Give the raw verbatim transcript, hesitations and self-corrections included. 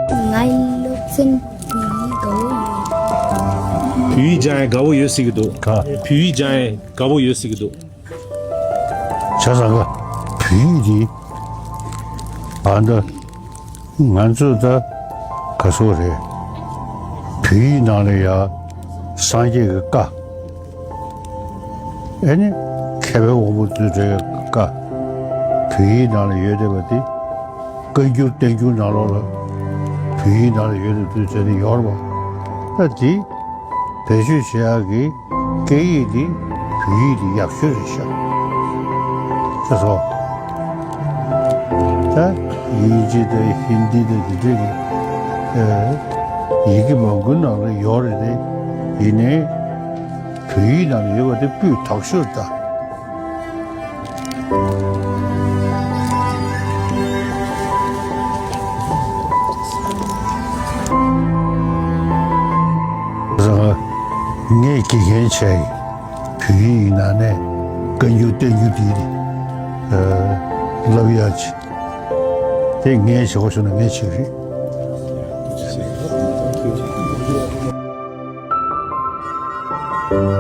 ང་ཡི་སློབ་ཚན་བོད་ཡིག་དགའ་བོ་ཡོད། བོད་ཡིག་སྦྱང་ཡ་དགའ་བོ་ཡོད་ཟེར་གྱི་འདུག་ག་བོད་ཡིག་སྦྱང་ཡ་དགའ་བོ་ཡོད་ཟེར་གྱི་འདུག་བྱས་ཙང་ག་བོད་ཡིག་འདི་ཨ་འདི་ང་ཚོ་ད་ག་ཚོད་རེད། བོད་ཡིག་ནང་ལ་ཡ་སངས་རྒྱས་ཀྱི་བཀའ། ཨེ་ནི་མཁས་པའི་དབང་པོ་རྫུ་འཕྲུལ་བཀའ། བོད་ཡིག་ནང་ལ་ཡོད་བསྡད་པ་དེ། བཀའ་འགྱུར་བསྟན་འགྱུར་ནང་ལོགས་ལ་བོད་ཡིག་ནང་ལ་ཡོད་བསྡད་དུས་ཚོད་དེ་ཡོད་རེད་པ། ད་དེ་བེད་སྤྱོད་བྱེད་ཡག་གི་སྐད་ཡིག་དེ་བོད་ཡིག་དེ་ཡག་ཤོས་རེད་ཤག་ཅེས་སོ། ད་དབྱིན་ཇི་དང་ཧིན་དི་དང་དེ་འདྲས་ཀྱི་ཡི་གེ་མང་པོའི་ནང་ལ་ཡོད་རེད་དེ། ཡིན་ནའི། བོད་ཡིག་ནང་ཡོད་པ་དེ་སྤུས་དག་ཤོས་རེད་ད། ངས་དགེ་རྒན་བྱས་ཡིན། བོད་ཡིག་ནང་ནས་བཀའ་འགྱུར་བསྟན་འགྱུར་དེ་བསླབ་ཡག་ཅིག་དེ་ངས་བྱེད་དགོས་བྱུང་ན་ངས་བྱེད་ཀྱི་རེད།